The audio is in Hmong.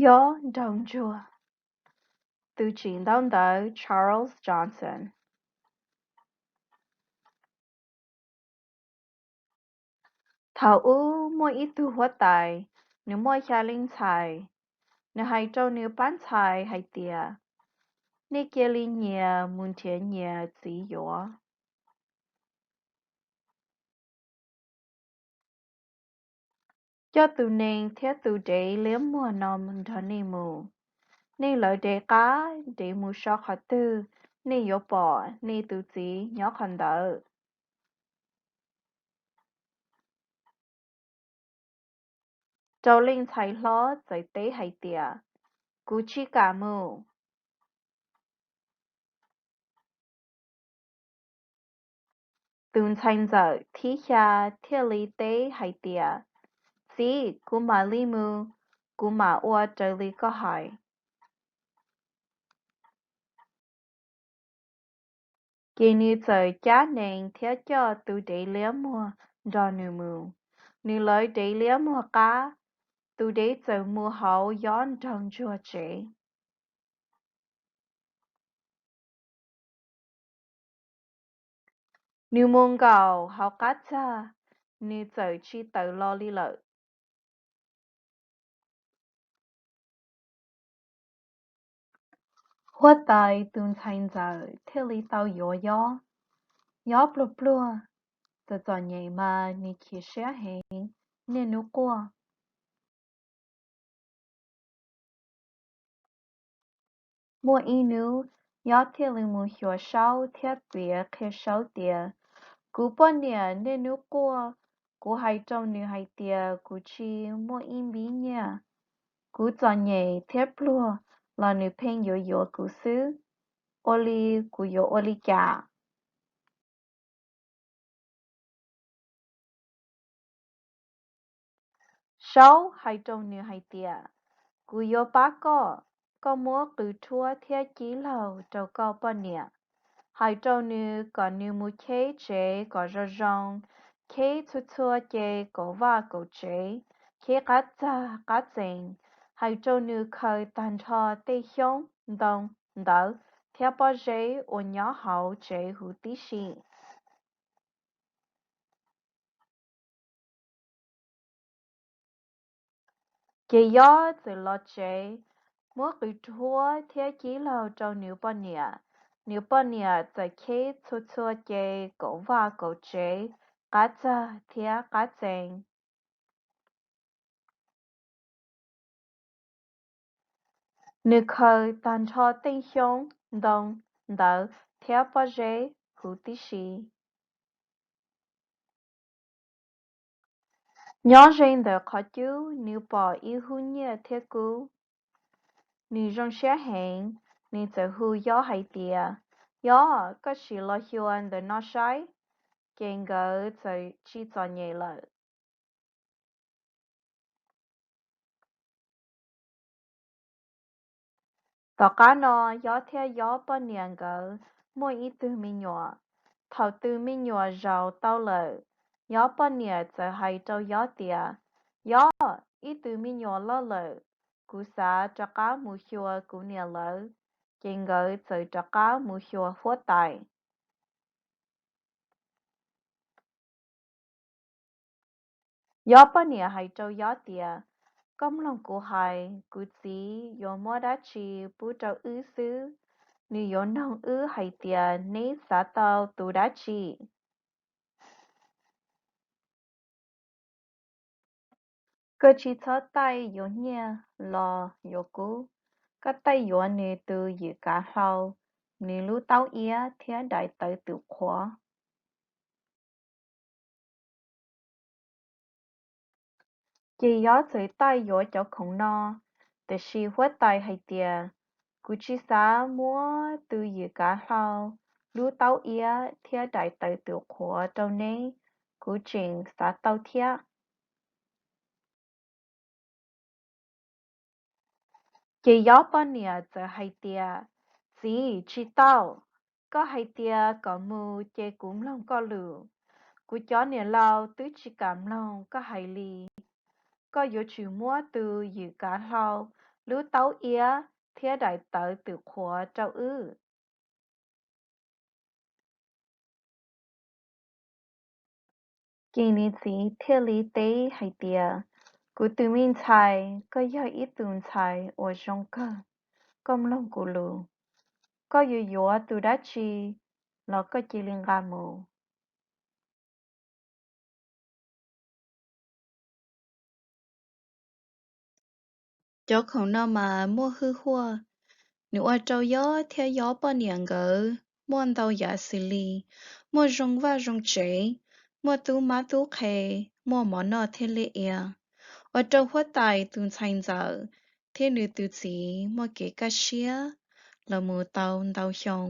Yob nraug ntsuag. Tus tsim ntaub ntawv Charles Johnson. Thaum ub muaj ib tug huab tais, nws muaj xya leej ntxhais. Nws hais rau nws pab ntxhais hais tias, nej cia li nyias mus nrhiav nyias txiv yuav. Coj tus nees thiab tus dev liab muag no nrog nej mus. Nej lawv dev qab dev mus so qhov twg, nej yuav pom nej tus txiv nyob qhov ntawd. Rau leej ntxhais hlob txawm teb hais tias, kuv tsis kam mus. Tus ntxhais ntxawm thib xya thiaj li teb hais tias, txiv, kuv mam li mus, kuv mam ua raws li koj hais. Ces nws txawm cab nees thiab coj tus dev liab muag nrog nws mus. Nws lawv dev liab muag qab, tus dev txawm mus hauv Yob nraug ntsuag tsev. Nws mus nkaum hauv qab txag, nws txawm tsis tawm los li lawm. Huab tais tus ntxhais ntxawm thiaj li tau yuav Yob. Yob pluag pluag, txom txom nyem mas nws chim siab heev niaj hnub quaj. Muaj ib hnub, Yob thiaj li mus xyuas Saub thiab piav qhia Saub tias, kuv poj niam niaj hnub quaj, kuv hais rau nws hais tias kuv tsis muaj ib npib nyiaj. Kuv txom nyem thiab pluag los nws pheej yuav yuav kuv xwb. Ua li kuv yuav ua li cas? Saub hais rau nws hais tias, kuv yuav pab koj, koj muab qws rhuab thiab cib laug rau koj poj niam. Hais rau nws kom nws mus cheb tsev kom zoo zoo, cheb txhua txhua ce kaum vaj kaum tsev, cheb qab txag qab txees. Hais rau nws khaws tag nrho tej xyoob ntoo ntawv thiab pob zeb uas nyob hauv tsev huv tib si. Ces Yob txawm los tsev, muab qws rhuab thiab cib laug rau nws poj niam. Nws poj niam txawm cheb txhua txhua ce kaum vaj kaum tsev, qab txag thiab qab txees. Nws khaws tag nrho tej xyoob ntoo ntawv thiab pob zeb huv tib si. Nyob ze ntawm qhov cub nws pom ib hub nyiaj thiab kub. Nws zoo siab heev, nws txawm hu Yob hais tias, Yob, koj sim los xyuas ntawm no saib. Ces nkawd txawm tsis txom nyem lawm. Tom qab no, Yob thiab Yob poj niam nkawd muaj ib tug me nyuam. Thaum tus me nyuam zaum tau lawm, Yob poj niam txawm hais rau Yob tias, Yob, ib tug me nyuam loj lawm, kuv xav rov qab mus xyuas kuv niam lawv. Ces nkawd txawm rov qab mus xyuas huab tais. Yob poj niam hais rau Yob tias, koj mloog kuv hais, kuv txiv yuav muab dab tsi pub rau wb xwb. Nws yuav noog wb hais tias neb xav tau tus dab tsi. Koj tsis txhob taij yuav nyiaj los yuav kub, koj taij yuav nws tus ywm kav hlau, nws lub taub iab thiab daim tawv tus qhuav. Ces Yob txawm taij yuav cov khoom no, tiam sis huab tais hais tias, kuv tsis xav muab tus ywm kav hlau, lub taub iab thiab daim tawv tus qhuav rau neb, kuv tseem xav tau thiab. Ces Yob poj niam txawm hais tias, txiv, tsis tau. Koj hais tias kom mus ces kuv mloog koj lus. Kuv cov niam laus twb tsis kam mloog koj hais li. Koj yuav tsum muab tus ywm kav hlau, lub taub iab thiab daim tawv twm qhuav rau wb. Kiv Lis txiv thiaj li teb hais tias, Kuv tus me ntxhais, koj yog ib tus ntxhais uas zoo kawg, koj mloog kuv lus. Koj yuav yuav tus dab tsi los koj cia li nqa mus. Cov khoom no mas muaj hwj huaj, nws ua rau Yob thiab Yob poj niam nkawd muaj ntau yam xws li muaj zoo vaj zoo tsev, muaj tub mab tub qhe, muaj mov noj thiab liaj ia, ua rau huab tais tus ntxhais ntxawm thiab nws tus txiv muaj kev kaj siab los mus tau ntau xyoo.